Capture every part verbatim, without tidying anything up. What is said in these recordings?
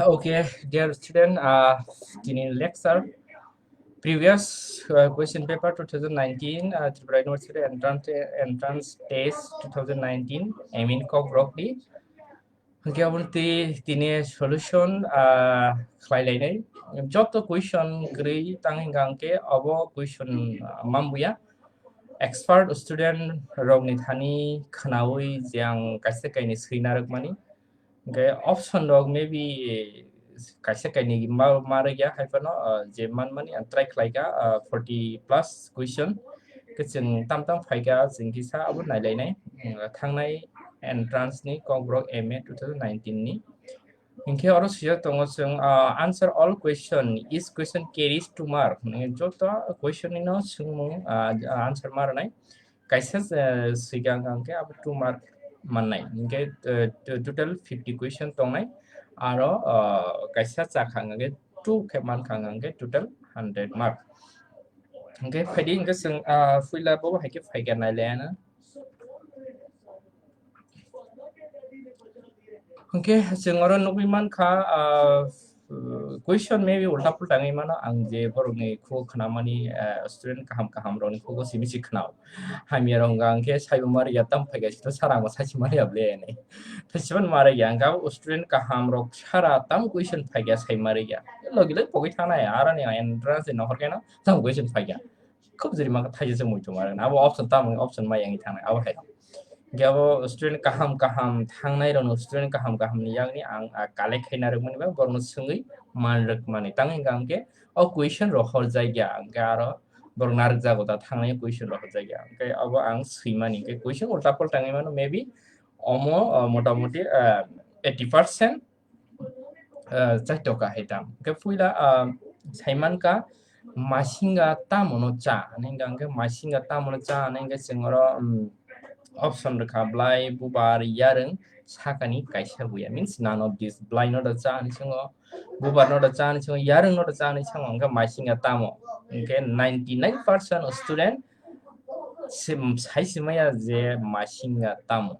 Okay, dear student, uh, tini lecture previous uh, question paper two thousand nineteen uh, Tripura University entrance entrance test two thousand nineteen, I mean, Kokborok ni. Hingke aboni twi tini solution ah, khlai lainai. Joto question kwrwi tang hingka hingke obo question ah, mambuya. Expert student rokni thani khwnawi je ang kaisa kainwi swina rwkmani. Hingke option rok maybe kaisa kainwi ma, ma rwkya hai phano ah, je manmani ang try khlaika ah, forty plus question. Khe chwng tam tam phaika chwng kisa abo nailainai. Hmm, thangnai entrance ni Kokborok M A two thousand nineteen ni. Hinkhe oro swijak tongo chwng ah, answer all question, each question carries two mark. Nang joto question ni no swngmung ah, answer ma rwnai. Kaisa eh, swikang hingkhe abo two mark mannai. Hinkhe eh, to- total fifty question tongnai. Aro ah, kaisa chakha hingkhe two khe mankha hingkhe total hundred mark. Hingkhe phaidi hingkhe chwng ah, puila bo hai khe phaikha nailaiyana. Hingkhe chwng oro nugwi mankha ah, question maybe ulta pulta wngwi mano, ang je borokni khugo khwnamani ah, student kaham kaham rokni khugo simi si khwnao. Hamya rok hingkha hingkhe saibo mari ya tam phaikha sito sara ang bo sachi mari ya ble hinwi. Thaichibani mari ya hingkha student kaham rok sara tam question phaikha sai mari ya. Logi logi pogwi thangnai aroni entrance ni nohor khe no tam question phaikha. Khub jwrwima khe thaisa se muitu mari abo option tamo option mai yang thang abo hai. Hingke abo student kaham kaham thangnai rokno student kaham kaham ni yang ni ang ah, collect khaina rwkmani ba borokno swngwi man rwkmani tang hingka hingke o question rok horjak ya hingke aro borok narwk jago ta thangnai question rok horjak ya hingke abo ang swimani hingke question ulta pulta wngwi mano maybe omo ah, motamoti ah, eighty percent ah, chaitoka hai tam. Hingke puila ah, saimanka masinga tamo no cha hinwi hingka hingke masinga tamo no cha hinwi hingke chwng oro um, option rwkha blai bubar yarwng sakani kaisa buya means none of this blai no da cha hinwi chwngo bubar no da cha hinwi chwngo yarwng no da cha hinwi chwngo hingke masinga tamo hingke ninety nine percent student sim- sai simaya je masinga tamo.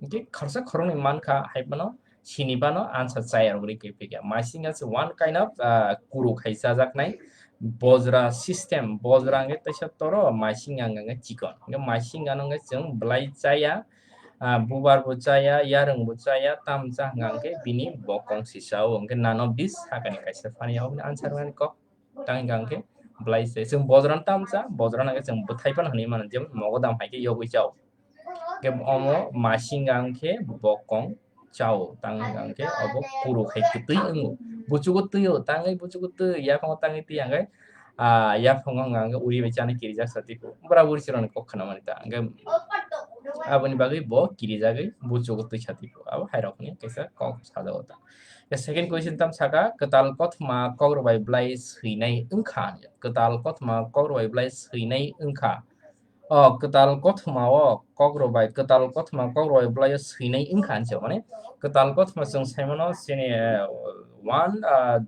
Hingke khorsa khoroknwi mankha hai phano sini phano answer chaya rok rikwi phikha. Masinga se one kind of ah, kuru khai chajaknai bojra system. Bojra hingke teisa toro, masinga hingke chikon. Hingke masinga no hingke chwng blai chaya, ah, bubar bo chaya, yarwng bo chaya, tam cha hingka hingke bini bokong sisa o. Hingke none of this sakani kaisa phani o answer mani kok. Tang hingka hingke blai se chwng bojra no tam cha, bojra no hingke chwng bwthai phano hinwi mano, jemon mogodam hai khe yogwi chao. Hingke omo masinga hingke bokong chao, tang hingka hingke obo kuru hai kwtwi wngo. Buchugo twi o, tangwi buchugo twi, yaphango tangwi twi hingke ah, yaphango hingka hingke uri bai chana kirijak sa twi phu. Bwra bwrwi chwrwngni kok khwnamani ta hingke aboni bagwi bo kirijagwi buchugo twi sa twi phu. Abo hai rokni kaisa kok sajago ta. Ya, second question tam saka, kwtal kothoma kokrok bai blai swinai wngkha. Kwtal kothoma kokrok bai blai swinai wngkha. O kwtal kothoma o kokrok bai, kwtal kothoma kokrok bai blai o swinai wngkha hinwi mane kwtal kothoma chwng saimano chini eh, one ah,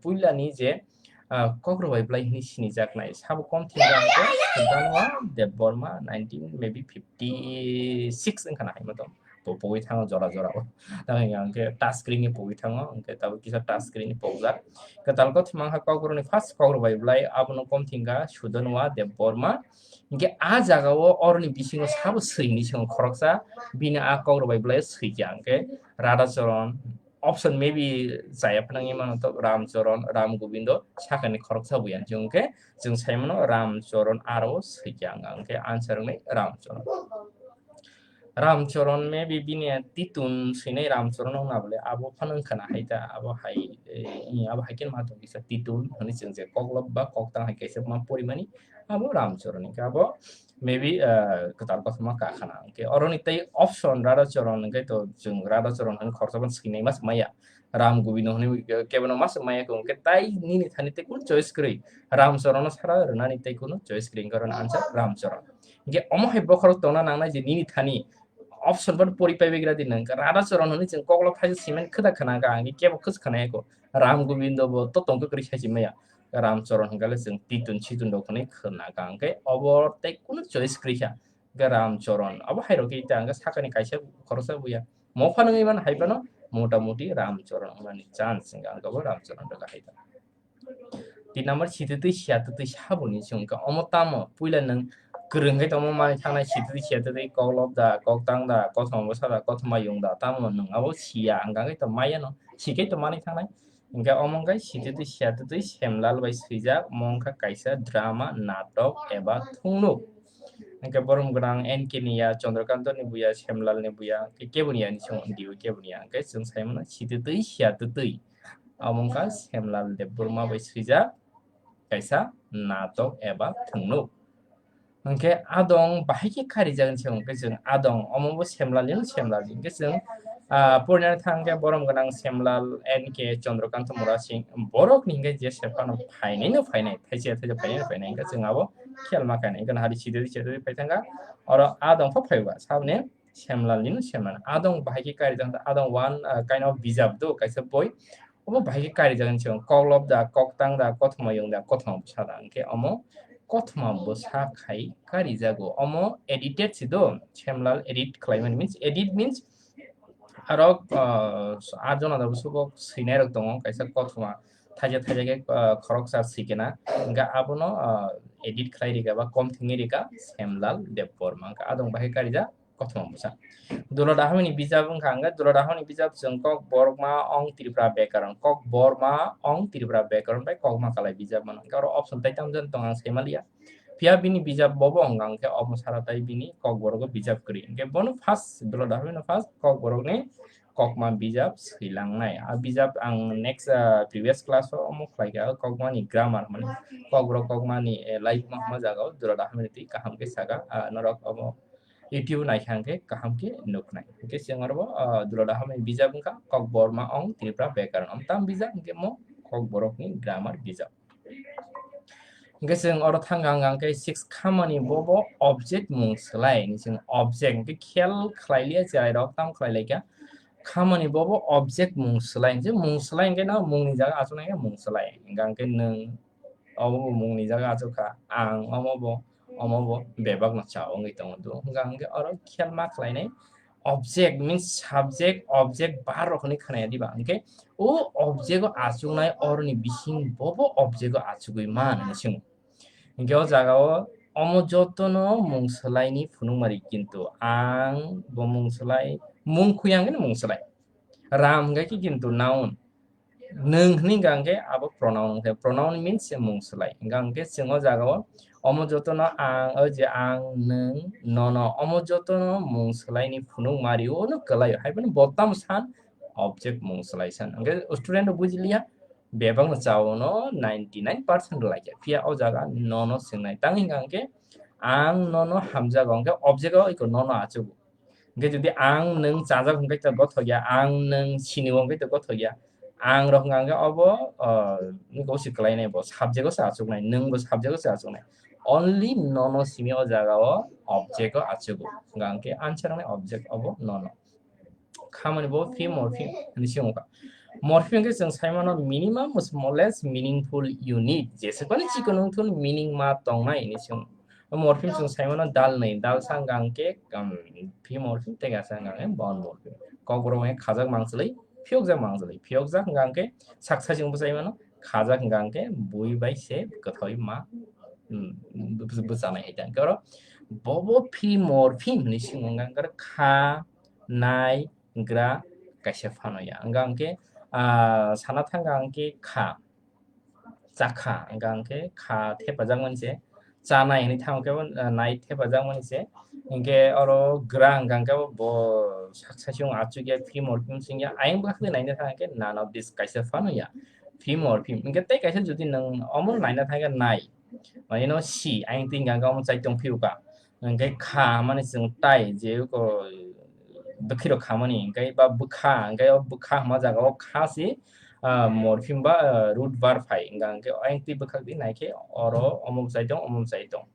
puila ni je ah, kokrok bai blai hinwi sinijaknai. Sabo kom thwngkha hwnkhe Sudhanwa Debbarma nineteen maybe fifty six wngkha na hai motom. Bo pogwi thango jora jora o. Tamo hingkha hwnkhe touch screen ni pogwi thango, hwnkhe tabuk kisa touch screen ni pokjak. Kwtal kothoma wngkha kokrok ni first kokrok bai blai abono kom thwngkha Sudhanwa Debbarma. Hingke a jaga o oroni bisingo sabo swini swngo khoroksa bini a kokrok bai blai swikha hingke Radhacharan option maybe chaya phwnangwi mano to Ramcharan, Ram Gobindo sakani khoroksa buyan chwng hingke chwng saimano Ramcharan aro swikha hingke answer wngnai Ramcharan. Ramcharan maybe bini titun swinai Ramcharan wngna bole abo phano wngkha na hai ta abo hai eh, abo hai khe ma tong kisa titun hwnwi chwng je koklop ba koktang hai kaisa ma porimani abo Ramcharan hwnkhe abo maybe eh, kwtal kothoma kakhana hwnkhe oroni tei option Radhacharan hwnkhe to chwng Radhacharan hwnwi khoroksa phano swinai ma swmaya Ram Gobindo hwnwi kebono masa maya khe, hwnkhe tai nini thani tei kunu choice kwrwi. Ram Charan no sara rwnani tei kunu choice kwrwi, hwnkhe oro answer Ram Charan. Hwnkhe omo hai bokhorok tongna nangnai je nini thani option bar pori paibai gra di nang. Radha Charan hwnwi chwng koklop thaisa cement khwda khna kha, hwnkhe kebo khwsa khna yakho. Ram Gobindo bo to tongkha kwrwi sai si maya. Ram Charan hwnkhe le chwng titun situn rok hwnwi khna kha, hwnkhe obo tei kunu choice kwrwi kha. Hwnkhe Ram Charan. Abo hai rok khe ta hwnkhe sakani kaisa khoroksa buya. Mokha nungwi man hai phano mota moti Ram Charan wngmani chance hwnkhe ang bo Ram Charan rwkha hai ta. Tin number, sititwi siyatitwi saboni se wngkha. Omo tamo? Puila nwng kwrwng khe tongma manwi thangnai, sititwi siyatitwi kok lop da, kok tang da, kothoma bwsa da, kothoma yung da, tamo nwng abo siya, hwnkha khe to maya no, si khe to manwi thangnai. Hwnkhe omo wngkha sititwi siyatitwi Semlal bai swijak, omo wngkha kaisa drama, natok eba thungnuk. Hwnkhe borom gwnang N K ni ya, Chandrakanta ni buya, Semlal ni buya, hwnkhe kebo ni ya ni se wng diwi kebo ni ya. Hwnkhe chwng sai mano sititwi siyatitwi. Omo wngkha Semlal Debbarma bai swijak kaisa natok eba thungnuk. Hwnkhe adong bahai khe karijak se wngkhe chwng adong, omo bo Semlal ni, Semlal ni. Hwnkhe chwng, ah, porina thang khe borom gwnang Semlal N K Chandrakanta Murasing borok ni hwnkhe je sephano phainai no phainai, thaisa thaisa phainai no phainai, hwnkhe chwng abo khel ma khainai. Hwnkhe hari sititwi siyatitwi phai thang kha, oro adong pha phai ba saboni Semlal ni no Semlal. Adong bahai khe karijak, adong one, ah, kind of bijap do, kaisa boi. Obo bahai khe karijak hinwi chwng kok lop da, kok tang da, kothoma yung da, kothoma bwsa da. Hwnkhe omo kothoma bwsa khai karijago. Omo edited si do, Semlal edit khlaimani. Means, edit means arok, ah, aa jona da bwswk swinai rok tongo, kaisa kothoma thaija thaija khe, ah, khoroksa swikena. Hwnkhe abono, ah, edit khlai rikha ba kom thwngwi rikha Semlal Debbarma. Hwnkhe adong bahai karijak kothoma bwsa. Dulot Ahomni bijap wngkha, hwnkhe Dulot Ahomni bijap chwng kok borokma ong Tripura bekaron, kok borma ong Tripura bekaron bai kok makalai bijap mano. Hwnkhe oro option tai tamo jani tong ang sai maliya. Phiya bini bijap bobo wngkha, hwnkhe omo sara tai bini kok borogo bijap kwrwi. Hwnkhe bono first, Dulot Ahomno first kok borokni kokma bijap swilangnai. A bijap ang next, ah, previous class o omo khlaikha, kokmani grammar, mane kokborok kokmani, eh, laibuma hwnma jagao Dulot Ahomni twi kaham khe saka, ah, norok omo YouTube naikha hwnkhe kaham khe nuknai. Hwnkhe chwng oro bo, ah, Dulot Ahomni bijap wngkha, Kokborma ong Tripura bekaron. Omo tam bijap hwnkhe mo kokborokni grammar bijap. Hwnkhe chwng oro thang kha hwnkhe six, khamani bobo object mung swlai hinwi chwng object hwnkhe khel khlai liya, cherai rok tam khlai lai kha. Khamani bobo object mung swlai hinwi, mung swlai hwnkhe no mungni jaga achuknai khe mung swlai. Hwnkhe nwng obo bo mungni jaga achuk kha, ang omo bo, omo bo bebak no cha wngwi tongo do. Hwnkha hwnkhe oro khel ma khlainai object means subject, object verb rok hwnwi khwnaya diba? Hwnkhe o object o achuknai oroni bising bobo object o achugwi man hinwi swngo. Hwnkhe o jaga o omo jotono mung swlaini phunukmari, kintu ang bo mung swlai, mung khuyang hwnwi mung swlai. Ram hwnkha khe kintu noun. Nwng hwnwi hwnkha hwnkhe abo pronoun wngkha. Pronoun means se mung swlai. Hwnkha hwnkhe chwng o jaga o omo jotono ang, o je ang, nwng, nono, omo jotono mung swlaini phunukmari o no kwlai o. Hai phano bo tamo san? Object mung swlai san. Hwnkhe student rok buji liya, bebak no cha o no ninety nine percent lai kha. Phiya o jaga nono swngnai. Tang hwnkha hwnkhe ang nono hamjago, hwnkhe object o iko nono achugo. Hwnkhe jodi ang nwng chajak hwnkhe to gothok ya, ang nwng sini o hwnkhe to gothok ya. Ang rok hwnkha hwnkhe obo, ah, nokho se kwlainai bo, subject o se achuknai, nwng bo subject o se achuknai. Only nono simi o jaga o object o achugo. Hwnkha hwnkhe answer wngnai object obo nono. Khamani bo phimorphim hinwi se wngkha. Morpheme hwnkhe chwng sai mano minimum smallest meaningful unit, jeswk phano chikon wngthun meaning ma tongnai hinwi se wngkha. Morpheme chwng sai mano dalnwi, dalsa hwnkha hwnkhe, um, phimorpheme tei gasa hwnkha hwnkhe bound morpheme. Kokborok hwnkhe khajak mangchwlwi, phiyokjak mangchwlwi. Phiyokjak hwnkha hwnkhe sak saichung bwchai mano, khajak hwnkha hwnkhe bui bai se kwthoi ma, um, bw-, bwchanai hai ta. Hwnkhe oro bobo phimorpheme hinwi se wngkha, hwnkhe oro kha, nai, gra, kaisa phano ya. Hwnkha hwnkhe, ah, sana thangkha hwnkhe kha. Chakha, hwnkha hwnkhe kha thepajakmani se, chanai hinwi thangkhe bo, ah, nai thepajakmani se. Hinkhe oro gra hwnkha hwnkhe bo sak saichung achukya, phimorpheme swngya, ayang bwkhakni naina thangkhe none of this kaisa phano ya. Phimorpheme. Hinkhe tei kaisa jodi nwng omo naina thangkhe nai, mane no si, ayang twi hwnkha hwnkhe omo chai tong phiuka. Hinkhe kha mani chwng tai, je oko bwkhirok khamani, hwnkhe ba bwkha, hwnkhe o bwkha hwnma jaga o kha se, ah, morpheme ba, ah, root verb phai, hwnka hwnkhe ayang twi bwkhak di naikhe oro omo bwchai tong, omo bwchai tong,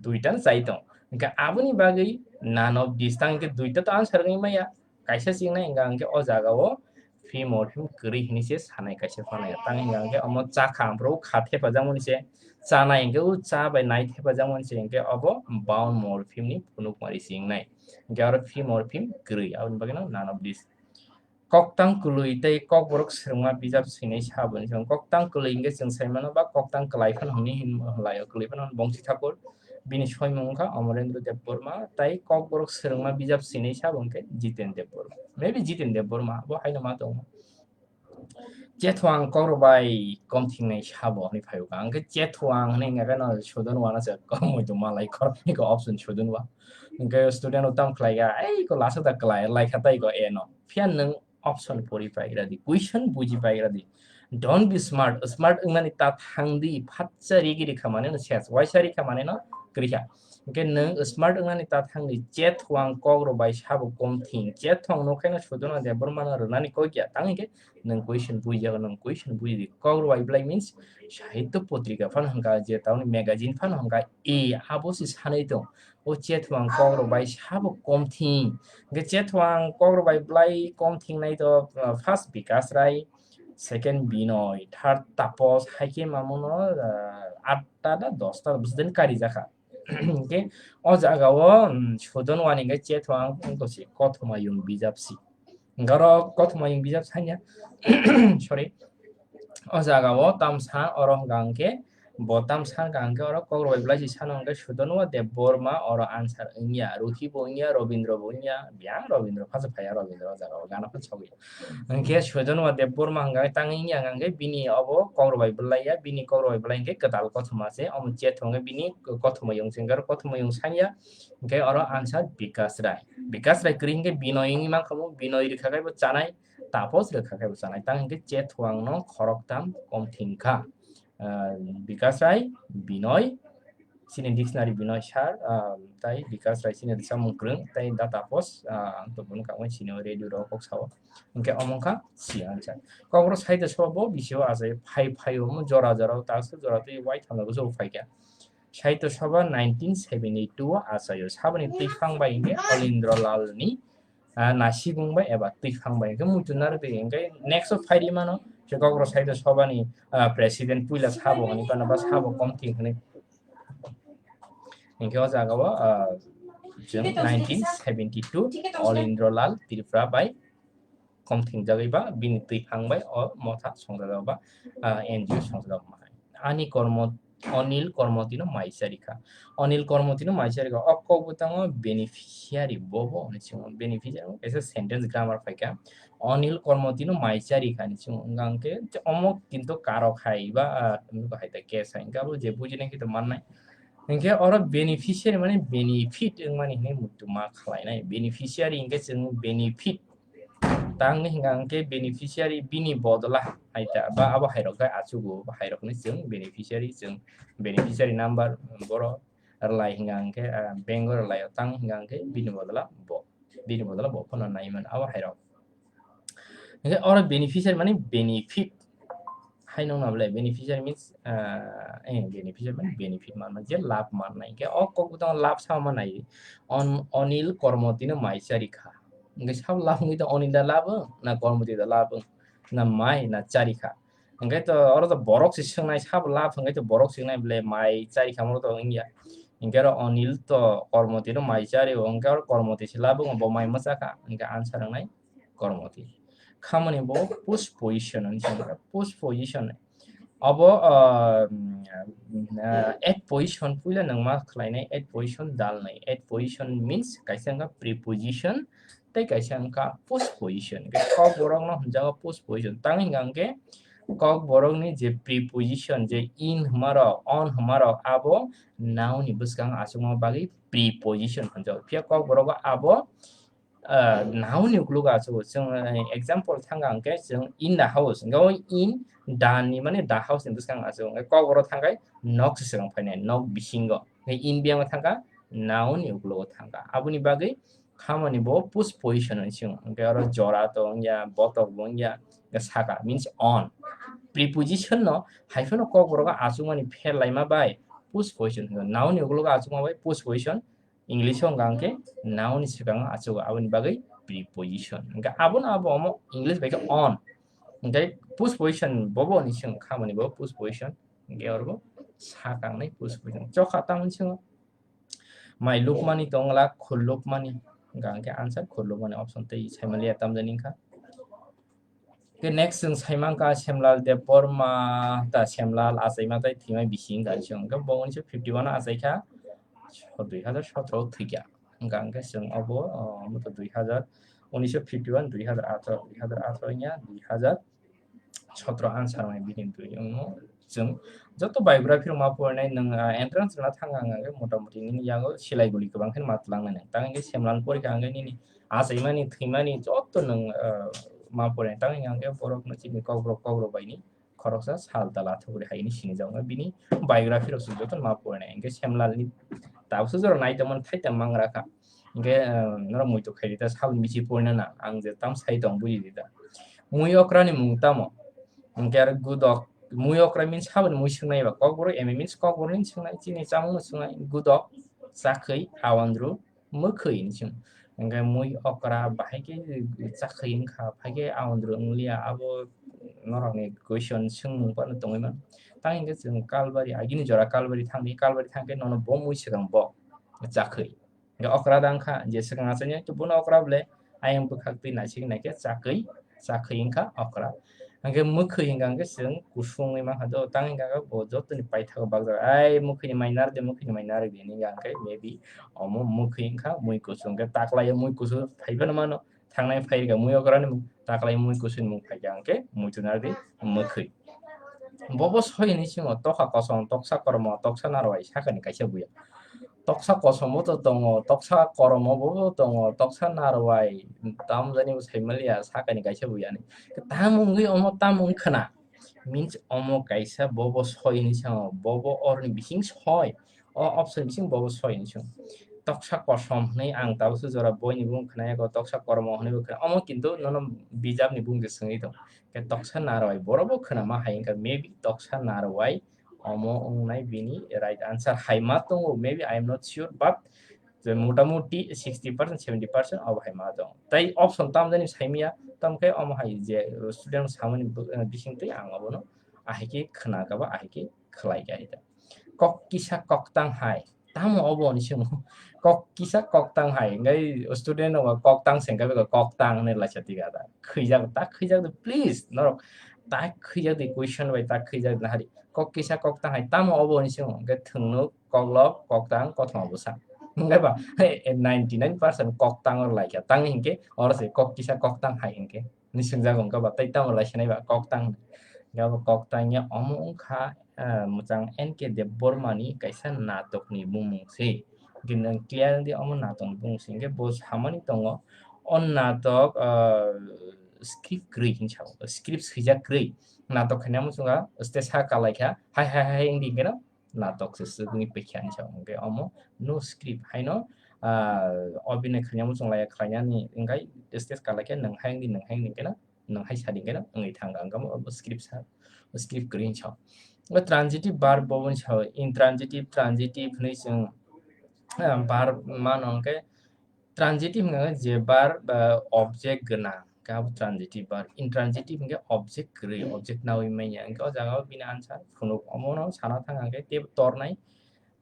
duita chai tong. Hwnkhe aboni bagwi none of these tang hwnkhe duita to answer wngwi maya, kaisa chingnai hwnka hwnkhe o jaga o phi morpheme kwrwi hinwi se sanai kaisa phanai. Tang hwnka hwnkhe omo chakha, aphuru kha thepajakmani se chanai hwnkhe o cha bai nai thepajakmani se hwnkhe obo bound morpheme ni phunukmari chingnai. Hwnkhe oro phi morpheme kwrwi, aboni bagwino none of these. Koktang kwlwi tei kokborok swrwngma bijap swinai sabo hinwi chwng koktang kwlwi hwnkhe chwng sai mano ba koktang kwlai phano hwnwi hin-, hwnlaio, kwlwi phano hwn Bongchi Thakur, bini soimung wngkha Amarendra Debbarma, tei kokborok swrwngma bijap swinai sabo hwnkhe Jiten Debbarma. Maybe Jiten Debbarma bo haino ma tongo. Chethuang kokrok bai kom thingnai sabo hwnwi phaio ka. Hwnkhe Chethuang hwnwi hwnkhe no sudon wana se kom muitu malai khoroknwi ko option sudon wa. Hwnkhe student o tam khlai ga, "Ei ko lasa da kwlai lai kha tai ko eno." Phiya nwng option pori paigra di, question buji paigra di. Don't be smart. Smart wngnani ta thang di, phatsa rigi rikha mane no ses, waisa rikha mane no kwrikha. Hwnkhe nwng smart wngnani ta thang di, Chethuang kokrok bai sabo kom thing. Chethuang no khaino sudon wa de bormano rwnani kok ya. Tang hwnkhe nwng question buji jago, nwng question buji di. Kokrok bai belai means sahitya potrika phano hwnka je tauni magazine phano hwnka e abo se sanai tong. O Chethuang kokrok bai sabo kom thing. Hwnkhe Chethuang kokrok bai belai kom thingnai to, uh, first Bikas Rai, second Binoy, third Tapos, hai khe mamono, uh, atta da dosta bwswk den kari jakha. Hwnkhe o jaga o, um, sudon wani hwnkhe Chethuang wngkha se kothoma yung bijap si. Hwnkhe oro kothoma yung bijap sanya, sorry, o jaga o tamsa oro hwnkha hwnkhe bo tamsa hwnkha hwnkhe oro kokrok bai belai si sano hwnkhe Sudonwa Debbarma oro answer wngya, Ruhi bo wngya, Robindra bo wngya, biyang Robindra phasa phaiya, Robindra o jaga o gana phano sogwi. Hwnkhe Sudonwa Debbarma hwnkha tangwi wngya hwnkha hwnkhe bini obo kokrok bai belai ya, bini kokrok bai belai hwnkhe kwtal kothoma se, omo Chethuang hwnkhe bini kothoma yung se, hwnkhe oro kothoma yung sanya, hwnkhe oro answer Bikas Rai. Bikas Rai kwrwi hwnkhe Binoy wngwi mankha bo, Binoy rwkha khe bo chanai, Tapos rwkha khe bo chanai. Tang hwnkhe Chethuang no khoroktham kom thingkha. Ah, Bikas Rai, Binoy, chini dictionary Binoy sir, ah, tai Bikas Rai chini rwchapmung kwrwng, tai da Tapos, ah, ang to bono kangma chini o radio rok kok sao. Hwnkhe omo wngkha si answer. Kokborok sahitya sabha bo bisio achai phai phai omo jora jora o taksa jora twi waitham rok bwswk phai kha. Sahitya Sabha nineteen seventy-two o achaio. Saboni twiphang bai hwnkhe Olindra Lal ni, ah, nasikung bai eba twiphang bai hwnkhe muitu narwk twi hwnkhe next o phairi mano se Kokborok Sahitya Sabha ni, ah, president puila sabo hwnwi phano ba sabo kom thing hwnwi. Hwnkhe o jaga o, ah, chwng nineteen seventy-two Olindra Lal Tripura bai kom thingjagwi ba bini twiphang bai o motha songjagwi ba, ah, N G O songjagwi ma hai. Ani kormo, Anil Kormoti no mai charikha. Anil Kormoti no mai charikha. O kok bwtango beneficiary bo bo hwnwi simo. Beneficiary bo kaisa sentence grammar phaikha. Anil Kormoti no mai charikha hwnwi simo. Hwnkha hwnkhe omo kintu karok hai ba, ah, hai ta case hai. Hwnkhe abo je bujinai khe to mannai. Hwnkhe oro beneficiary mane benefit wngmani hinwi muitu ma khlainai. Beneficiary hwnkhe chwng benefit tangwi hwnkha hwnkhe beneficiary bini bodola hai ta ba abo hairok khe achugo, abo hairokni chwng beneficiary, chwng beneficiary number borok rwlai hwnkha hwnkhe, ah, bank o rwlaio tang hwnkha hwnkhe bini bodola bo, bini bodola bo phano nai mano abo hairok. Hwnkhe oro beneficiary mane benefit hai nung nabole beneficiary means, ah, eh, beneficiary mane benefit manma je lab mannai. Hwnkhe o kok bwtang lab sama nai on, Anil Kormoti no mai charikha. Hwnkhe sabo lab wngwi tong Anil da lab wng na Kormoti da lab wng na mai na charikha. Hwnkhe to oro to borok se swngnai sabo lab hwnkhe to borok swngnai bole mai charikha mo to wngya. Hwnkhe oro Anil to Kormoti no mai chari hwnkhe oro Kormoti se lab wng bo mai mwchakha hwnkhe answer wngnai Kormoti. Khamani bo push position hwnwi swngo. Push position. Abo, ah, mm, ah, eight position puila nang ma khlainai eight position dalnai. Eight position means kaisa wngkha preposition tei kaisa wngkha push position. Kok borok no hwnjago push position. Tang hwnkha hwnkhe kok borok ni je preposition je in hwnmarok, on hwnmarok abo noun ni bwskang achukma bagwi preposition hwnjago. Phiya kok borok abo ah, noun ni ukologo achuk. Chwng, eh, example thangkha hwnkhe chwng in the house. Hwnkhe o in the ni mane the house ni bwskang achuk. Hwnkhe kok oro thangkhe nok se swkang phainai, nok bisingo. Hwnkhe in biyang thangkha noun ni ukologo thangkha. Aboni bagwi Khamani bo postposition hinwi swngo. Hwnkhe oro jora to wngya, botok bo wngya, hwnkhe saka means on. Preposition no hai phano kokborok o achukmani pher laima bai postposition hwnkhe. Noun ni ulo achukma bai postposition, English o hwnkha hwnkhe noun ni swkango achugo, aboni bagwi preposition. Hwnkhe abono abo omo English bai khe on. Hwnkhe postposition bobo ni swngo, khamani bo postposition. Hwnkhe oro bo saka wngnai postposition. Chokha tamoni swngo. Mai lukmani tongla, khul lukmani. Hwnkha hwnkhe answer khul lukmani option tei saimaliya tamjani wngkha. Ke next chwng saimangkha Semlal Debbarma, ta Semlal achaima tai thwima bising ganchung. Hwnkhe bo unisho fifty one achaikha, dui hazar sotro o thwikha. Hwnkha hwnkhe chwng obo, oh, omo to dui hazar, unisho fifty one, dui hazar atro, dui hazar atro wngya, dui hazar sotro answer mai bini dui wngmo. Chwng joto biography rok ma porinai nwng, ah, entrance rwna thang ang hwnkhe mota moti nini yago silai guli kwbang khe ma twlangnai nwng. Tang hwnkhe Semlal porikha hwnkhe nini achaimani, thwimani joto nwng, ah, ma porinai. Tang hwnkhe borokno chini kokborok, kokborok baini khoroksa sal tala thugri hai hwnwi sinijak. Bini biography rok se joto ma porinai. Hwnkhe Semlalni tabukhe jora nai tongmani thai tongma wngrakha. Hwnkhe, ah, norok muitu khaidi ta saboni bisingo porina nang. Ang je tam sai tong buji di ta. Mui okrani mung tamo? Hwnkhe aro gudok, mui okra means saboni mui swngnai ba. Kokborok M A means kokborokni swngnai, chini chamungno swngnai. Gudok, chakhwi, awandru, mwkhwi hinwi swngo. Hwnkhe mui okra bahai khe chakhwi wngkha, bahai khe awandru wngliya, abo norokni question swngmung phano tongwi mano. Tang hwnkhe chwng Kalbari, agini jora Kalbari thangdi, Kalbari thangkhe nono bo mui swkang bo chakhwi. Hwnkhe okra da wngkha, je swkang achainai, to bono okra bole, ayang bwkhak twi naisik naikhe chakhwi, chakhwi wngkha okra. Hwnkhe mwkhwi hwnkha hwnkhe chwng kusung wngwi mankha do, tang hwnkha khe bo jotoni paithago bakjak, "Ai, mwkhwini mai narwk di, mwkhwini mai narwk di," hinwi hwnkha hwnkhe maybe omo mwkhwi wngkha mui kusung, hwnkhe taklaio mui kusung phai phano mano, thangnai phai rwkha mui okrani mung, taklaio mui kusungni mung phaikha hwnkhe muitu narwk di mwkhwi. Bobo soi hinwi swngo, tokha kosom, toksa kormo, toksa narwai, sakani kaisa buya. Toksa kosomo to tongo, toksa koromo bo tongo, toksa narwai, tamjani bo saimaliya, sakani kaisa buyani. Tamo wngwi omo tamo wngkhwna. Means omo kaisa bobo soi hinwi swngo, bobo oroni bising soi. O option bising bobo soi hinwi swngo. Toksa kosom hinwi ang tabukhe jora boini bung khwnaya, toksa koromo hinwi bo khwna. Omo kintu nono bijapni bung je swngwi tongo. Khe toksa narwai, borok bo khwnama hai wngkha, maybe toksa narwai omo wngnai bini right answer hai ma tongo, maybe I am not sure, but je motamuti sixty percent, seventy percent obo hai ma tongo. Tai option tamjani saimaya, tamkhe omo hai je student samani bo-, bisingtwi ang obono ahai khe khwna kha ba ahai khe khlai kha hai ta. Kok kisa koktang hai. Tamo obo ni simo. Kok kisa koktang hai. Ngai student no koktang sengka bego koktang ne laisa tiga da. Khwijak ta khwijak de please. Norok ta khwijak de question bai ta khwijak na hari. Kok kisa koktang hai. Tamo obo ni simo. Ngai thwngnuk, koklop, koktang, kothoma bwsa. Ngai ba ninety nine percent koktang or laikha. Tang hinke oro se kok kisa koktang hai hinke. Ni swngjak wngkha ba, tei tamo lai sinai ba, koktang. Hingke abo koktang ya omo wngkha, ah, mwchang N K Debbarma ni kaisa natok ni bumung se. Hingke nwng clear wngdi omo natok ni bumung se. Hingke bo samani tongo, o natok, ah, script kwrwi hinwi sa, script swijak kwrwi. Natok khaina muchunga stage ha kalaikha, hai, hai, hai, wngdi hingke no. Natok se swkni pekha hinwi sa, hingke omo no script haino, ah, obhinoi khaina muchung laiya khlainani, hingke stage kalaikhe nwng hai wngdi, nwng hai wngdi, hingke no nwng hai sadi, hingke no wngwi thang, hingke omo script sa, script kwrwi hinwi sa. O transitive verb bo hinwi sa, intransitive, transitive hinwi chwng, ah, verb mano, hingke transitive hingka khe je verb, ah, object gwnang, khe abo transitive verb. Intransitive hingke object kwrwi, object naui manya. Hingke o jaga o bini answer phunuk. Omono sana thang hingke tei tornai.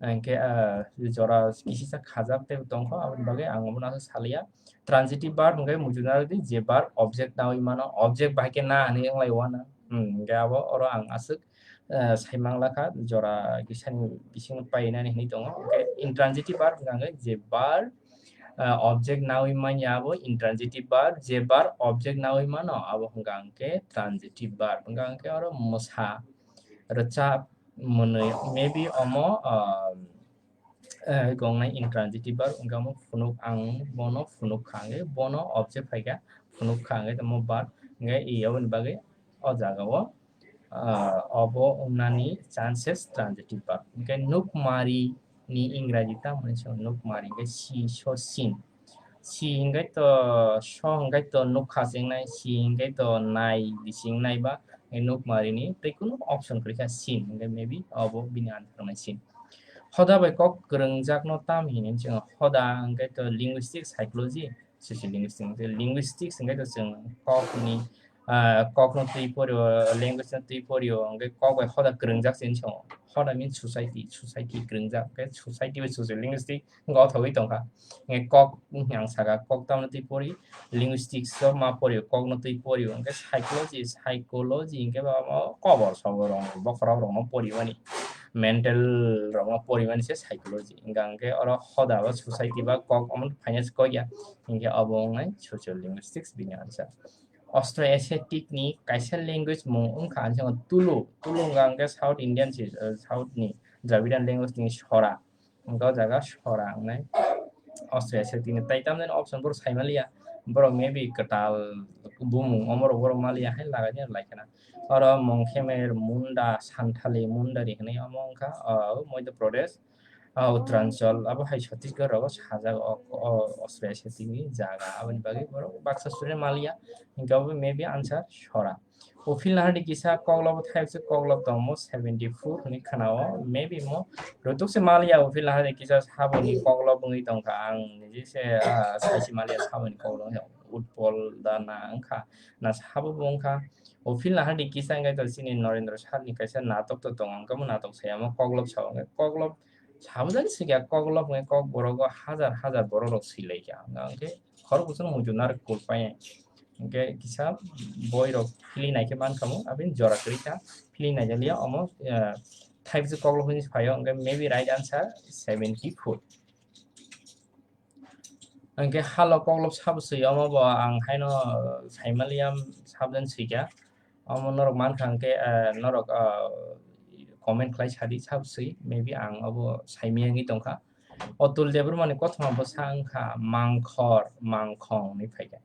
Hingke, ah, jora kisisa khajak tei tongkho, aboni bagwi ang omono asa saliya. Transitive verb hingke muchunarwdi je verb object naui mano, object bai khe na hinwi wnglai wana. Hmm, hingke abo oro ang aswk, ah, saimang lakha, jora kisani bisingo painani hinwi tongo. Hingke intransitive verb hingka khe je verb ah, object naui manya abo intransitive verb, je verb object naui mano abo hingka hingke transitive verb, hingka hingke oro mwsa, rwchap, mwnwi, maybe omo, ah, eh, gongnai intransitive verb, hingke omo phunuk ang bono phunuk kha hingke bono object phaikha phunuk kha hingke omo verb hingke e aboni bagwi o jaga o, ah, obo wngnani chances transitive verb. Hingke nukmari ni Ingraji tamo hinwi swngo nukmari, hingke she, so, seen. Si hingkai to so hingkai to nukha chengnai, si hingkai to nai bising nai ba nukmari ni tei kunu option kwrwi kha seen, hingkai maybe obo bini answer wngnai seen. Hoda bai kok kwrwngjak no tam hini chwng hoda hingkai to linguistic psychology, sociolinguistic, linguistics hingkai to chwng kok ni ah, kok no twi porio, language no twi porio, hingke kok bai hoda kwrwngjak se wngkha. Hoda means society, society kwrwngjak, hingke society bai sociolinguistic wngkha o thogwi tongkha. Hingke kok wngkha ang saka, kok tamno twi pori, linguistics o ma porio, kok no twi porio, hingke psychology, psychology hingke ba omo kobor sobor rok, bokhorok rok no porimani, mental rok no porimani se psychology. Hingke hingke oro hoda ba society ba kok omo finance kok ya, hingke obo wngnai sociolinguistics bini answer. Austro-Asiatic ni kaisa language mung wngkha, ang saka Tulu, Tulu wngkha hingke South Indian si, eh, South ni Dravidian language ni sora, wngkha o jaga sora wngnai Austro-Asiatic ni. Tai tamni option borok sai maliya, borok maybe kwtal bumung omorok borok maliya hai lagai ni lai khana. Oro mung Khmer, Munda, Santhali, Mundari hinui omo wngkha, o Madhya Pradesh, o Uttaranchal, abo hai Chhattisgarh rogo sajak o, o Austro-Asiatic ni jaga, aboni bagwi borok baksa student maliya, hingke abo maybe answer sora. Uphil nahadi kisa koklop thai se koklop tongmo seventy four hinui khana o, maybe mo rwtuk se maliya uphil nahadi kisa saboni koklop wngwi tongkha, ang niji se, ah, saisi maliya saboni koklop wngkha, Utpol da na wngkha, na sabo bo wngkha. Uphil nahadi kisa hingke to chini Norendra Sar ni kaisa natok to tongo, hingke omo natok saya omo koklop sao, hingke koklop sabo jani sikya koklop hingke kok borok o hajar hajar borok rok swi lai kha, hingke khorok bwswk muitu narwk kuk pai. Hingke kisa boi rok phili nai khe man kha mo, abini jora kwrwi kha, phili nai jak liya omo, eh, thai bwswk koklop hinwi phaio, hingke maybe right answer seventy four. Hingke halo koklop sabo swi omo bo ang haino sai maliya sabjani swi kha. Omo norok man kha hingke, eh, norok, ah, comment khlai sadi sabo swi, maybe ang obo sai maya wngwi tongkha. Otul Debbarma ni kothoma bwsa wngkha Mangkhor, Mangkhong hinwi phaikha.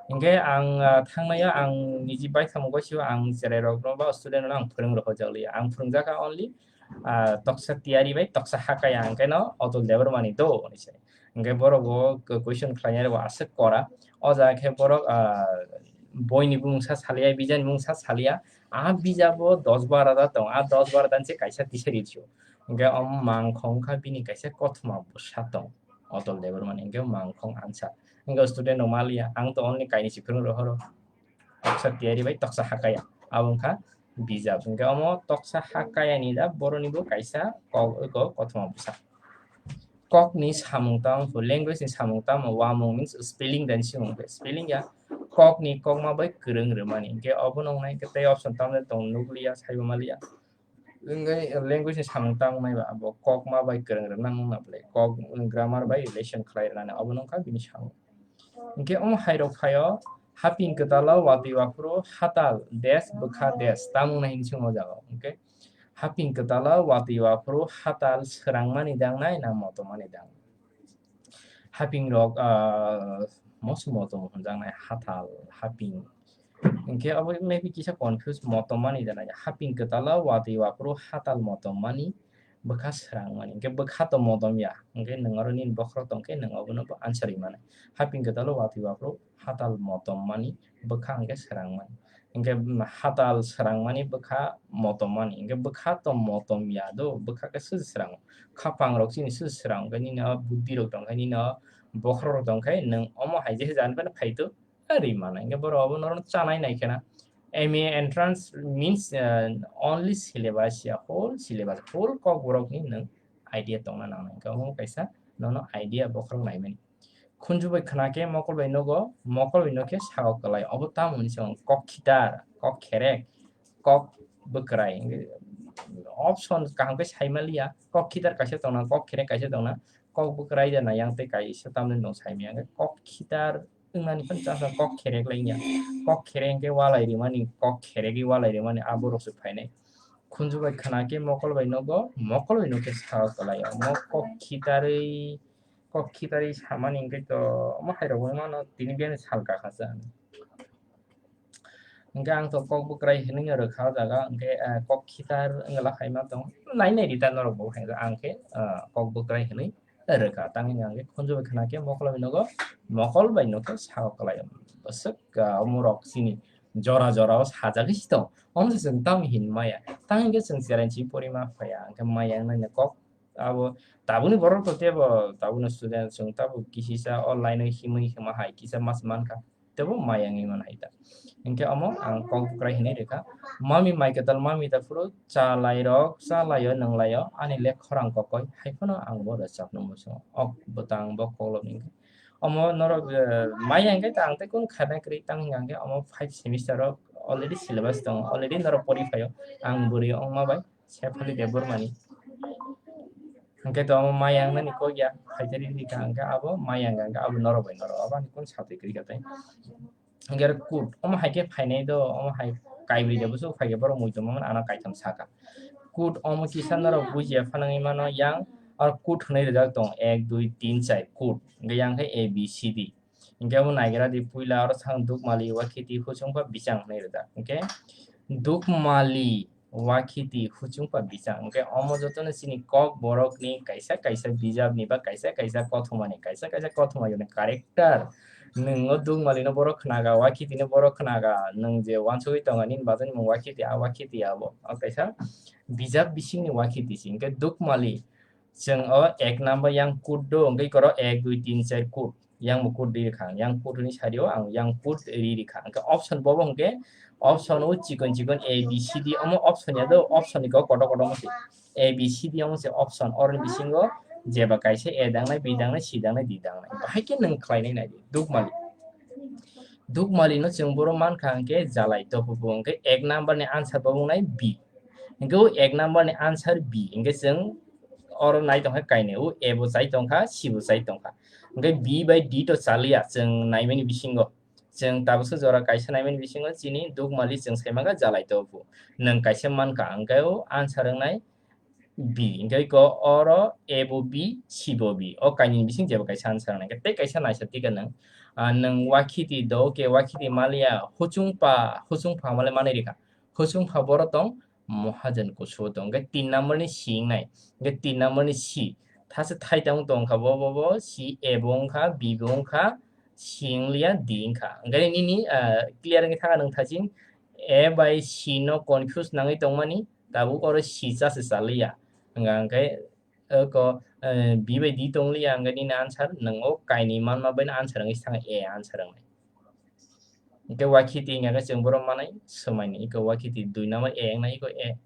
Hingke ang, ah, thangnaio ang niji baithang gosio ang cherai rokno ba student rokno ang phwrwng rohorjak liya. Ang phwrwngjakha only, ah, toksa tiyari bai toksa hakaya hingke no Otul Debbarma ni do hinwi se. Hingke borok bo question khlainai rok bo aswk kora. O jaga khe borok, ah, boini bumungsa saliya, bijani bumungsa saliya. A bijabo dos bara da tong, a dos bara da se kaisa tisari rw. Hingke o Mangkhong kha bini kaisa kothoma bwsa tong. Otul Debbarma ni hingke Mangkhong answer. Hingke student rok maliya, ang to only kainwi si phwrwng rohoro. Toksa tiyari bai toksa hakaya. Abo wngkha bijap. Hingke omo toksa hakaya ni da boroni bo kaisa kok, eko kothoma bwsa. Kok ni samung tamo, language ni samung tamo, wamung means spelling dan si wngkhe spelling ya. Kok ni kokma bai kwrwng rwmani. Hingke obo nongnai hingke tei option tamo tong nukliya, saibo maliya. Hingke language ni samung tamo nai ba abo kokma bai kwrwng rwna nung na belai. Kok grammar bai relation khlai rwnani obo nungkha bini samung. Hingke omo hai rok phaio, haping kwtalo watwi waphuru hatal des bwkha des tamung nai hinwi swngo jaga. Hingke haping kwtalo watwi waphuru hatal swrangmani dangnai na motomani dangnai? Haping rok, ah, moso motom hwnjaknai hatal, haping. Hingke abo maybe kisa confuse motom mani jana ya. Haping kwtalo watwi waphuru hatal motom mani bwkha swrang mani. Hingke bwkha to motom ya. Hingke nwng oro nini bokhorok tongkhe nwng obono bo answer ri mano. Haping kwtalo watwi waphuru hatal motom mani bwkha hingke swrang mani. Hingke hatal swrang mani bwkha motom mani. Hingke bwkha to motom ya do, bwkha khe swi swrang. Khapang rok chini swi swrang. Hingke nini o buddhi rok tongkhe, nini o bokhorok rok tongkhe, nwng omo hai je jan phano phai to. Ri mano. Hingke borok obo norok chanai nai khena. M A entrance means, uh, only syllabus ya, whole syllabus, whole kokborok ni nwng idea tongna nangnai. Hingke omo kaisa nono idea bokhorok naimani. Khunju bai khna khe mokol bai nogo, mokol bai nokhe sao kwlai. Obo tamo hwnwi se kok khitar, kok kherek, kok bwkrai. Hingke option kaham khe sai maliya. Kok khitar kaisa tongna, kok kherek kaisa tongna, kok bwkrai da nai yang tei kaisa tamni nwng sai maya. Hingke kok khitar Wngmani phano chasa kok kherek lai ya. Kok kherek hwnkhe walai rimani, kok kheregwi walai rimani aborok se phainai. Khunju bai khna khe mokol bai nogo, mokol bai nokhe sao kwlai. Omo kok khitarwi, kok khitarwi samani hwnkhe to omo hai rok wngmano tini biyani sal kakha se. Hwnkhe ang to kok bwkrai hinwi rwkha o jaga, hwnkhe, eh, kok khitar wngla hai ma tong. Nai nai rita norok bo hai ang khe, eh, kok bwkrai hinwi rwkha. Tang hwnka hwnkhe khunju bai khna khe mokol bai nogo, mokol bai nokhe sao kwlai. Bwswk, ah, omorok chini jora jora o sajagwi si tong. Omo se chwng tamo hin maya. Tang hwnkhe chwng cherai chini porima phaiya. Hwnkhe maya wngnai kok abo tabukni borok to tebo, tabukni student chwng tabuk kisisa online o himwi hima hai kisa mas mankha. Tebo maya wngwi mano hai ta. Hwnkhe omo ang kok bwkrai hinwi rwkha. Mami mai kwtal mami ta phuru chalairok, chalaio, nwnglaio, ani le khorang kokoi, hai phano ang bo rwchapno muchungo. Ok, bwtang bo koklopni hwnkhe. Omo norok, eh, maya hwnkhe ta ang tei kunu khaina kwrwi tang hwnkha hwnkhe omo five semester o already syllabus tongo, already norok pori phaio. Ang bwrwi wngma bai Saiphali Debbarmani. Hwnkhe to omo maya wngnani kok ya, phaitari rikha hwnkhe abo maya wngkha hwnkhe abo norok bai norok, abo ani kunu satwi kwrwi kha tei. Hwnkhe aro kut, omo hai khe phainai do, omo hai kaibrwi de bwswk phai khe borok muitu mano ano kaitham saka. Kut omo kisa norok bujiya phano wngwi mano yang, aro kut hwnwi rijak tongo ek, dui, tin, char kut. Hwnkhe yang khe A B C D. Hwnkhe omo naigra di puila oro sang Dukmali, Wakhiti, Huchungpha, Bichang hwnwi rijak. Hwnkhe Dukmali, Wakhiti, Huchungpha, Bichang. Hwnkhe omo jotono chini kok borokni kaisa kaisa bijapni ba kaisa kaisa kothomani, kaisa kaisa kothoma yoni character. Nwng o Dukmalino borok khnaga, Wakhitino borok khnaga, nwng je uansugwi tongo nini bazani mung Wakhiti, a Wakhiti abo. O kaisa bijap bisingni Wakhiti se. Hwnkhe Dukmali, chwng o ek number yang kut do, hwnkhe koro ek, dui, tin, char kut. Yang bo kut ri rikha, yang kut ni sari o ang yang kut ri rikha. Hwnkhe option bobo hwnkhe option o chikon chikon A B C D omo option ya do, option ni kok kotor kotor omo se A B C D omo se option, oroni bisingo jeba kaisa A dangnai, B dangnai, C dangnai, D dangnai. Bahai khe nwng khlainai nai di, Dukmali. Dukmali no chwng boro mankha hwnkhe jalai topo bo, hwnkhe ek number ni answer bo wngnai B. Hwnkhe o ek number ni answer B, hwnkhe chwng oro nai tongkha kainwi, o A bo chai tongkha, C bo chai tongkha. Hwnkhe B bai D to chaliya chwng naimani bisingo. Chwng tabuksa jora kaisa naimani bisingo chini Dukmali chwng sai mankha jalai topo. Nwng kaisa mankha, hwnkhe o answer wngnai B. Hwnkhe ko oro A bo B, C bo B. O kainwi bising jeba kaisa answer wngnai. Tei kaisa naisa tika nwng, ah, nwng Wakhiti do, ke Wakhiti maliya, Huchungpha, Huchungpha male manwi rikha. Huchungpha boro tong, Mohajan kusu tong. Hwnkhe tin number ni C wngnai. Hwnkhe tin number ni C. Thasa thai tong tongkha bo, bo, bo, C, A bo wngkha, B bo wngkha, C wngliya, D wngkha. Hwnkhe nini, ah, clear wngwi thangkha nwng thaching A bai C no confuse nangwi tongmani, tabuk oro C cha se chaliya. Hwnkha hwnkhe, oko, eh, B bai D tongliya, hwnkhe nini answer, nwng o kainwi manma bai no answer wngwi thangkha A answer wngnai. Hwnkhe Wakhiti wngya khe chwng borok manai swmaini, eko Wakhiti dui number A wngnai, eko A.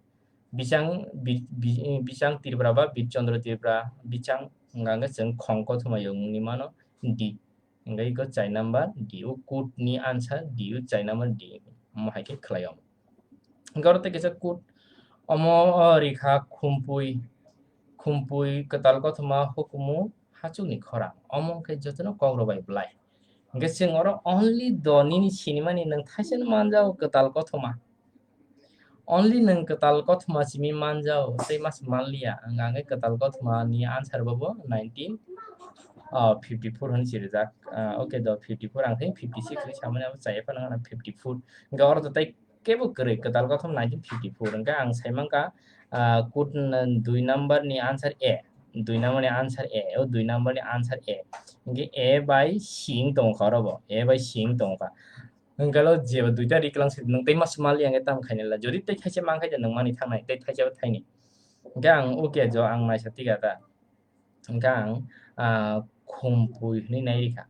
Bichang, bi-, bi-, Bichang Tripura ba Birchandra Tripura, Bichang wngkha hwnkhe chwng khong kothoma yongni mano D. Hwnkhe eko char number D o kut ni answer D o char number D. Omo hai khe khlai o. Hwnkhe oro tei kaisa kut, omo, o, rikha khumpui, khumpui kwtal kothoma hukumu hachukni khorang. Omo wngkhe jotono kok rw bai bwlai. Hwnkhe chwng oro only do nini sinimani nwng thaisano manjago kwtal kothoma. Only nwng kwtal kothoma simi manjao, tei mas manliya. Ang, ang khe kwtal kothoma ni answer bobo nineteen, ah, fifty-four hwnwi sirijak. Ah, okay, do fifty-four, ang khe fifty-six hwnwi samani, abo chaya phano ano fifty-four. Hwnkhe oro to tei kebo kwrwi, kwtal kothoma nineteen fifty-four. Hwnkhe ang sai mankha, ah, kut n-, dui number ni answer A. Dui number ni answer A. O dui number ni answer A. Hwnkhe A bai C wng tongkha oro bo. A bai C wng tongkha. Hwnkhe o jeba duita ri kwlang se nwng tei mas mali ang tamo khainai la. Jodi tei thaisa mankha de nwng mani thangnai, tei thaisa bo thaini. Hwnkhe ang okay jo ang naisa tika ta. Hwnkhe ang, ah, khumpui hwnwi nai rikha.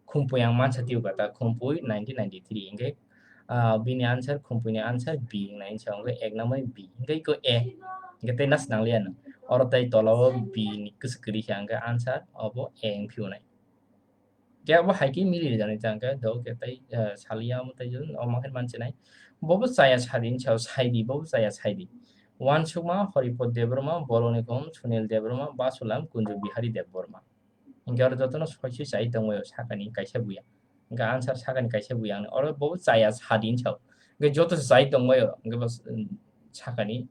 Khumpui ang mansa tiyokha ta, khumpui nineteen ninety-three. Hwnkhe, ah, bini answer, khumpui ni answer B wngnai hinsa, hwnkhe ek number ni B. Hwnkhe iko A. Hwnkhe tei nas nangliya no. Oro tei tola o B ni kwswk kwrwi kha, hwnkhe answer obo A wng phiyonai. Khe abo hai khe mili rijani jang khe do khe tei, eh, saliya omo tei jun omo khe manchinai. Bobo chaya sadi hinsa, saidi, bobo chaya saidi. Wansukma, Horipod Debbarma, Bolonikom, Sunil Debbarma, Basulam, Kunju Bihari Debbarma. Hwnkhe oro jotono soi soi chai tongbaio sakani kaisa buya. Hwnkhe answer sakani kaisa buya wngkha. Oro bobo chaya sadi hinsa. Hwnkhe joto se chai tongbaio, hwnkhe bo, mm, sakani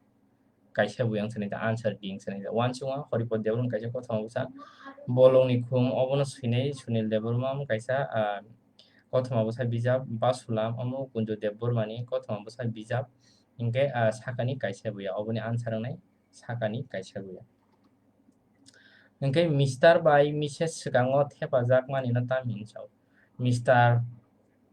kaisa buya wngkha nai ta, answer D wngkha nai ta. Wansukma, Horipod Debbarma kaisa kothoma bwsa. Bolongni khum obono swinai Sunil Debbarma kaisa, ah, kothoma bwsa bijap. Basulam omo Kunju Debbarmani kothoma bwsa bijap. Hwnkhe, ah, sakani kaisa buya, oboni answer wngnai sakani kaisa buya. Hwnkhe Mister bai Missus swkango thepajak manino tam hin sao? Mister,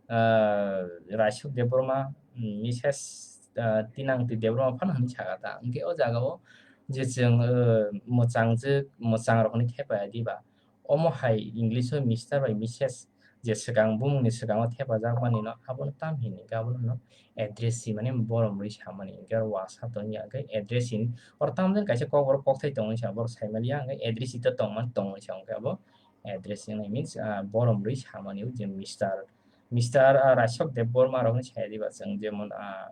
ah, Raisok Debbarma, mm, Missus, ah, Tinangti Debbarma phano hwnwi saka ta. Hwnkhe o jagao je chwng, ah, mwchangjwk, mwchang rokni thepaya diba? Omo hai English o Mister bai Missus je swkang bumungni swkango thepajak manino abono tam hin hwnkhe abono no addressee mane borom rwi samani hwnkhe oro wasa tongya hwnkhe addressee ni oro tamjani kaisa kokborok kokthai tongwi sa borok saimaliya hwnkhe addressee to tongmani tongwi sa hwnkhe abo addressee wngwi means, ah, borom rwi samani o je Mister, Mister, ah, Raisok Debbarma rokni saya diba chwng jemon, ah,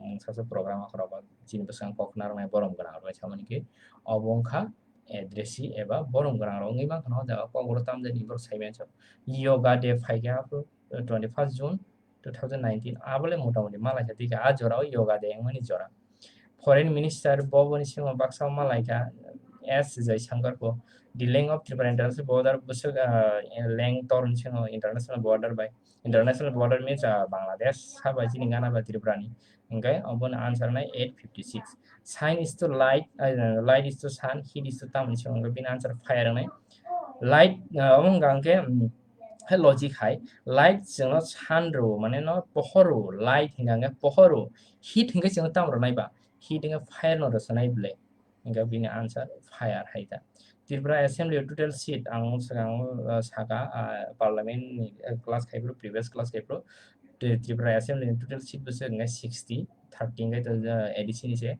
mungsa sa program rok chini bwskango kok narwknai borom gwnang rokni samani khe obo wngkha addressee eba borom gwnang rok wngwi mankha o jaga kokborok tamjani borok saimanya. Yoga day phaikha aphuru twenty first June two thousand nineteen abole motamoti malaikha tei a jorao yoga day wngmani jora. Foreign Minister bo boni singo baksa malaikha S Jaishankar bo. The length of Tripura international border bwswk, ah, length tor singo international border bai. International border means, ah, Bangladesh sa bai chini gana bai Tripura ni. Hwnkhe oboni answer nai eight fifty six. Sign is to light, ah, light is to sun, heat is to tamoni singo hwnkhe bini answer fire wngnai. Light, ah, omo hwnkha hwnkhe, mm, hai logic hai, light chwngno sun rw, mane no pohor rw, light hwnkha hwnkhe pohor rw, heat hwnkhe chwngno tamo rwnai ba, heat hwnkhe fire no rwchwnai bwle, hwnkhe bini answer fire hai ta. Tripura Assembly total seat ang swkang, uh, saka, uh, Parliament ni, uh, class khai phuru, previous class khai phuru, Tri-, Tripura Assembly ni total seat bwswk hwnkhe sixty, thirty hwnkhe to, uh, A D C ni se.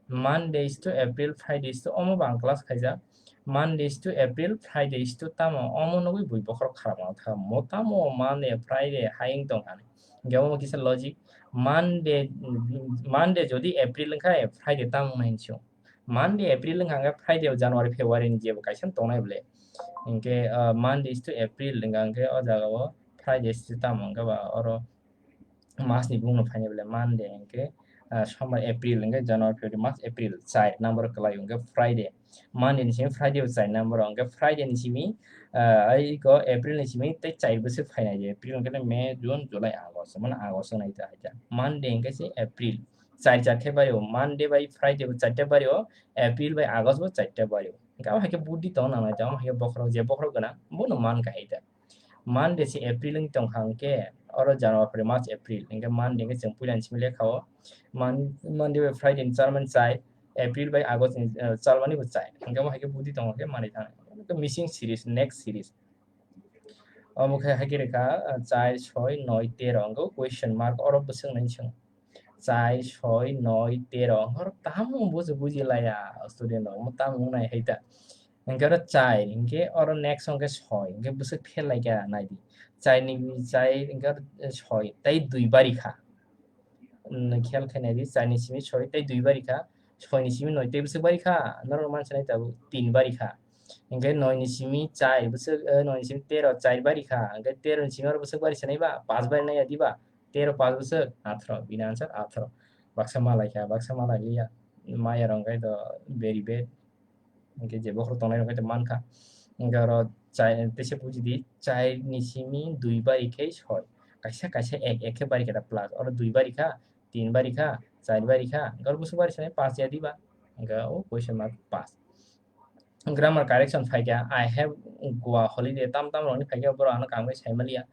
Mondays to April, Fridays to omo bo ang class khaijak. Mondays to April, Fridays to tamo omo nugwi bui bokhorok kharap wng thang. Mo tamo Monday, Friday hai wng tong kha. Hwnkhe omo kisa logic. Monday, Monday jodi April wngkha, Friday tamo wng nai hinwi sio. Monday, April wngkha hwnkhe Friday o January, February ni jebo kaisa tongnai bwle. Hwnkhe, ah, Mondays to April wngkha hwnkhe o jaga o Fridays to tamo wngkha ba oro mas ni bumung no phainai bwle Monday hwnkhe, ah, sombar April hwnkhe January, February, March, April char number kwlai hwnkhe Friday. Monday ni simi Friday bo char number hwnkhe Friday ni simi, ah, ai ko April ni simi tei char bwswk phainai de. April hwnkhe May, June, July, August. Mane August wngnai ta hai ta. Monday hwnkhe se April. Char char khe bario. Monday bai Friday bo charta bario. April bai August bo charta bario. Hwnkhe abo hai khe budi tong nangnai ta. Abo hai khe bokhorok je bokhorok gwnang bono man kha hai ta. Monday se April wng tong kha hwnkhe, oro January, February, March, April. Hwnkhe Monday hwnkhe chwng puila ni simi lekha o. Mon-, Monday bai Friday ni chalmani chai, April bai August ni, eh, chalmani bo chai. Hwnkhe omo hai khe budi tongo khe manwi thang. Hwnkhe missing series, next series. Omo khe hai khe rwkha, eh, char, soi, noi, tero. Hwnkhe question mark oro bwswk nai swng. Char, soi, noi, tero. Hor tamo buji, buji laya student rok. Omo tamo wngnai hai ta. Hwnkhe oro char, hwnkhe oro next hwnkhe soi, hwnkhe bwswk fail lai kha nai di. Char ni, char hwnkhe oro soi, tei dui bari kha. Hmm, khel khai nai di, char ni simi soi tei dui bari kha, soi ni simi noi tei bwswk bari kha, norok mansa nai tabuk tin bari kha. Hwnkhe noi ni simi char bwswk, eh, noi ni simi tero char bari kha, hwnkhe tero ni simi oro bwswk bari sanai ba, pas bari nai ya di ba, tero pas bwswk atharo, bini answer atharo. Baksa malai kha, baksa malai liya, maya rok hwnkhe to very bad. Hwnkhe je bokhorok tongnai rok hwnkhe to mankha. Hwnkhe oro chai, teisa buji di, char ni simi dui bari khe soi. Kaisa kaisa ek, ek khe bari khe da plus. Oro dui bari kha, tin bari kha, char bari kha. Hwnkhe oro bwswk bari sanai pas ya di ba. Hwnkhe o question mark pas. Grammar correction phai kha, I have Goa holiday tam tam rokni phai kha borok ano kangwi sai maliya.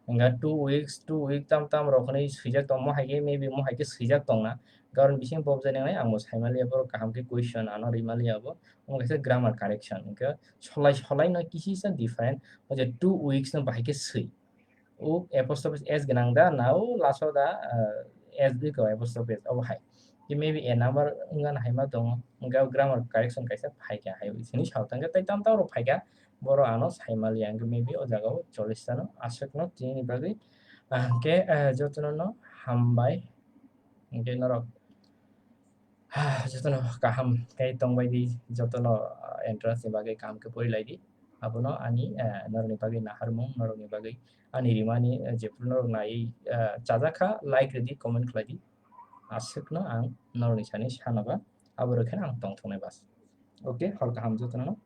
Hwnkhe two weeks, two week tam tam rok hwnwi swijak tong, mo hai khe maybe mo hai khe swijak tongna. Karon bising bob jani ang bo sai maliya, borok kaham khe question ano ri maliya bo. Omo kaisa grammar correction. Hwnkhe solai solai no kisisa different. O je two weeks no bahai khe swi. O apostrophe S gwnang da, na o last o da, ah, S dui ko apostrophe S, obo hai. Khe maybe a number wngna hai ma tongo. Hwnkhe o grammar correction kaisa phai kha hai, sini sao tang khe tei tam tam rok phai kha. Borok ano sai maliya, hwnkhe maybe o jaga o chollish ta no aswk no tini bagwi. Ah, hwnkhe, ah, jotono no hambai. Hwnkhe norok, ah, jotono kaham khe tongbai di, jotono, ah, entrance ni bagwi kaham khe pori lai di. Abono ani, ah, norokni bagwi naharmung, norokni bagwi ani rimani, ah, jephuru norok naiwi, ah, chajak kha, like rwdi, comment khlai di. Aswkno ang norokni sani sanoba, abo rwkhe ang tongthoknai bas. Okay, hor kaham jotono no.